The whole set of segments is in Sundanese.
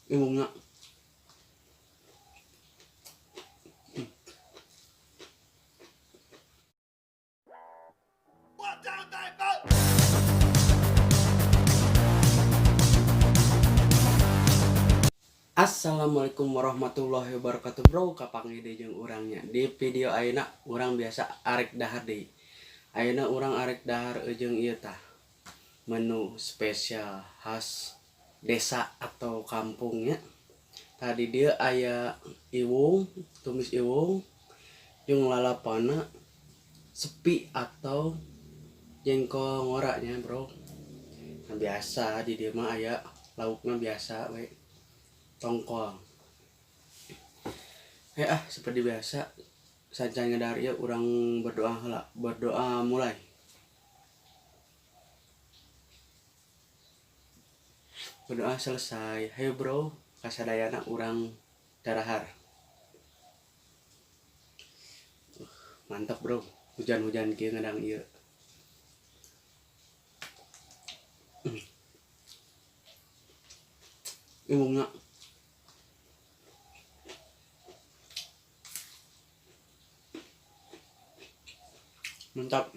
Iwungna. Assalamualaikum warahmatullahi wabarakatuh bro, kapanggih deui jeung urang nya. Di video ayeuna urang biasa arek dahar deui. Ayeuna urang arek dahar jeung ieu tah, menu spesial khas desa atau kampungnya. Tadi dia aya iwung, tumis iwung jeung lalapana sepi atau jengkol ngoraknya bro. Nah, biasa di dieu mah aya laukna biasa we, tongkol. Seperti biasa sacan ngedahar ieu urang berdoa heula. Berdoa mulai. Berdoa selesai. Hayo bro, kasadayana urang darahar. Mantap bro, hujan-hujan kieu ngadang ieu. Iwungna. Mantap.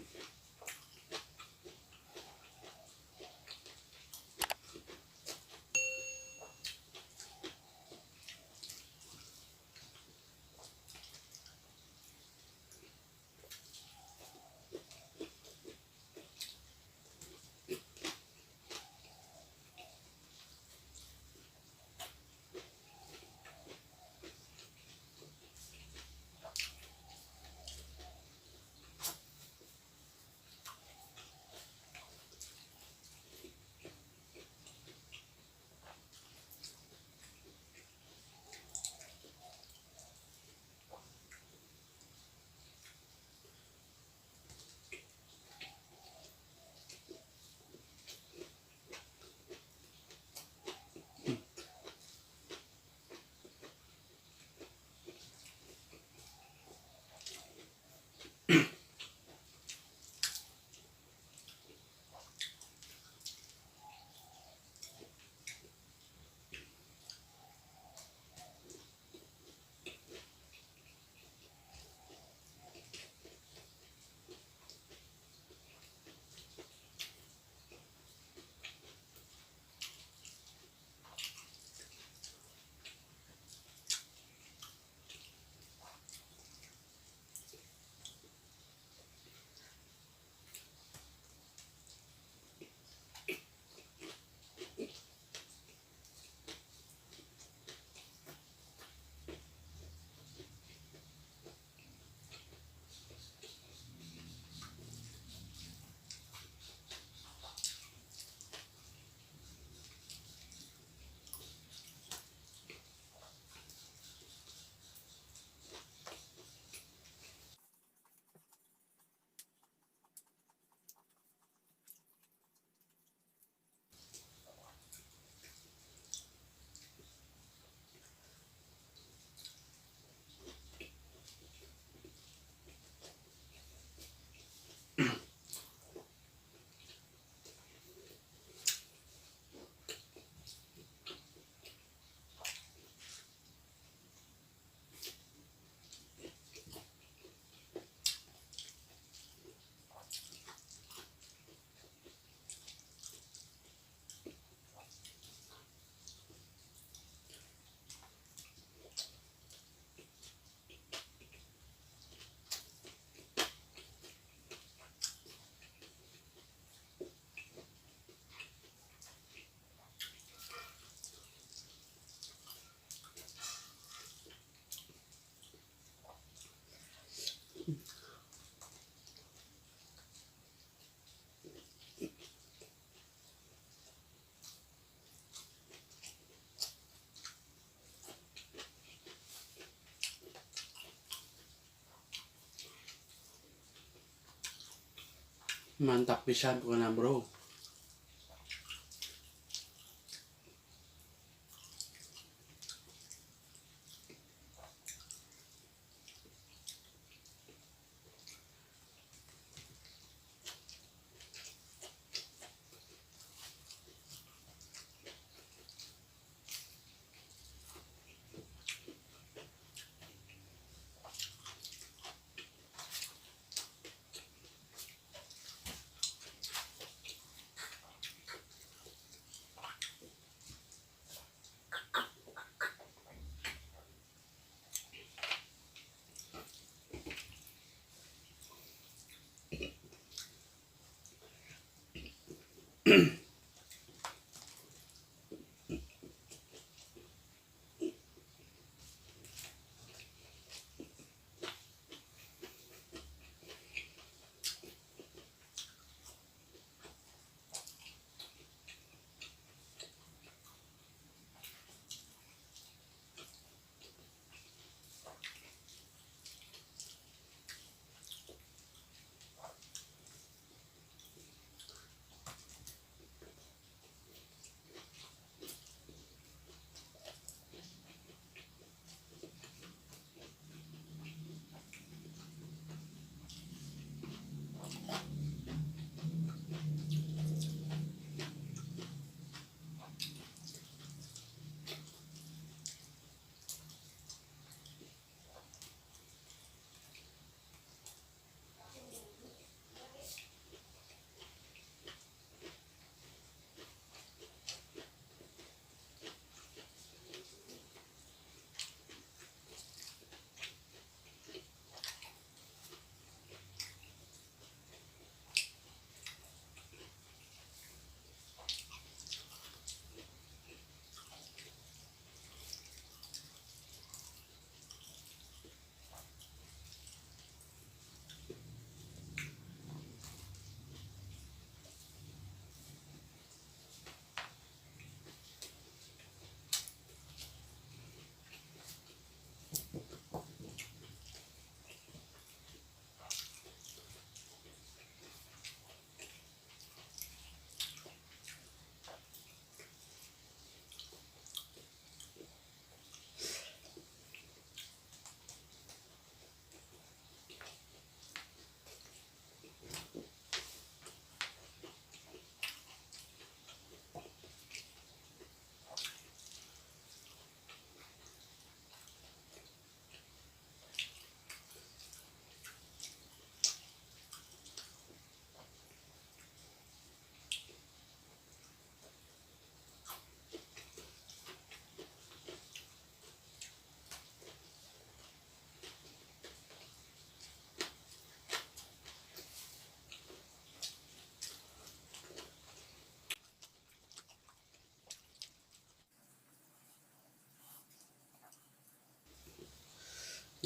Mantap pisan pokoknya bro.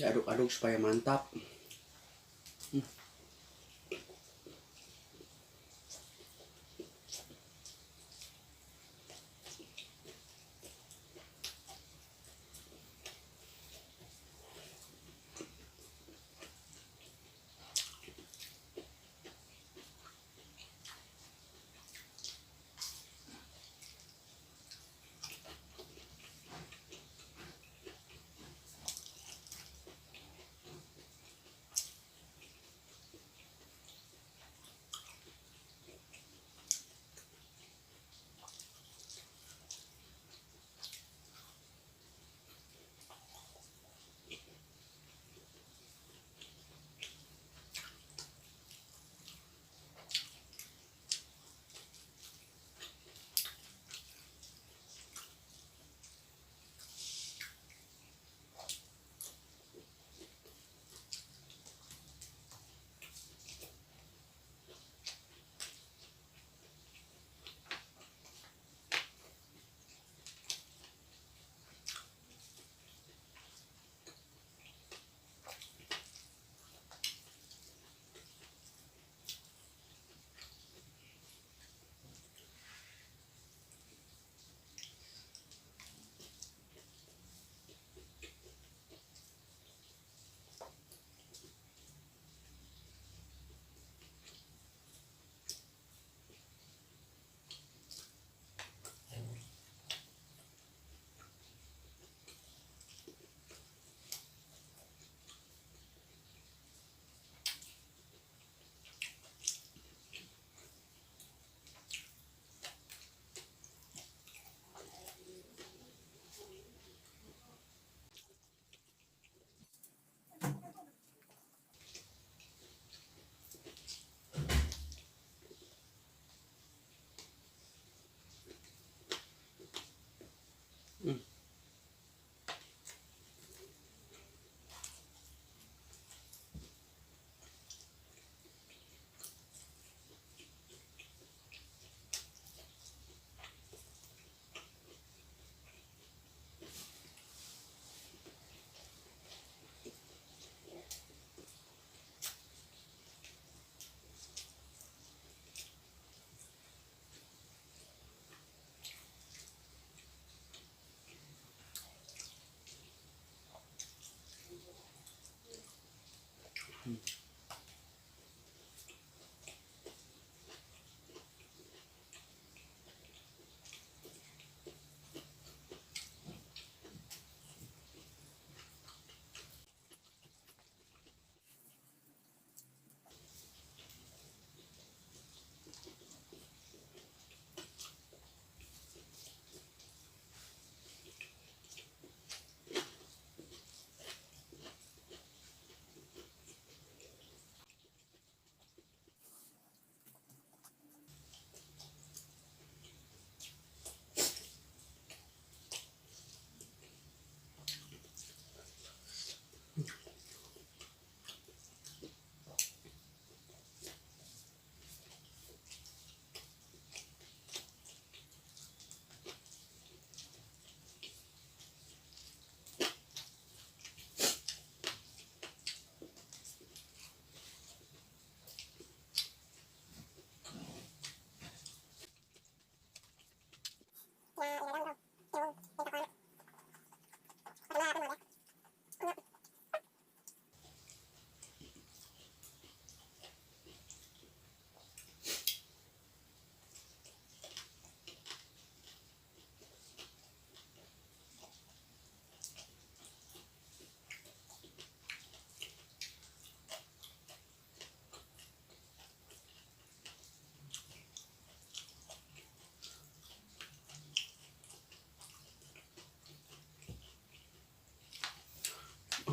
Diaduk-aduk supaya mantap.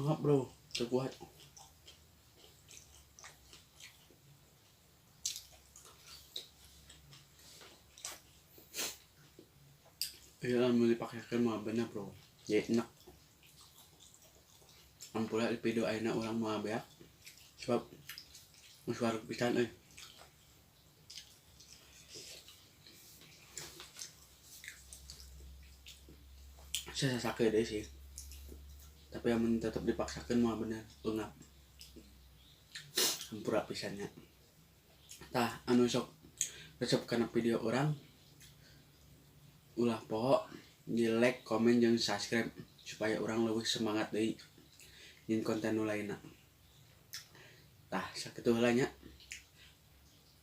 Ngap bro, teu kuat. Iya, lamun dipakekeun mah bener bro. Jadi enak. Ampura di video ayeuna urang moal beak sebab geus wareg pisan euy. Sasake deui sih. Tapi amun tetep dipaksakeun mah bener eungap. Hampura pisan nya. Tah anu sok resep kana video urang ulah poho di like, komen, jeung subscribe supaya urang leuwih semangat deui nyieun konten nu lainna. Tah sakitu heula nya.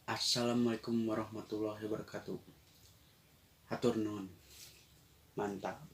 Assalamualaikum warahmatullahi wabarakatuh. Hatur nuhun. Mantap.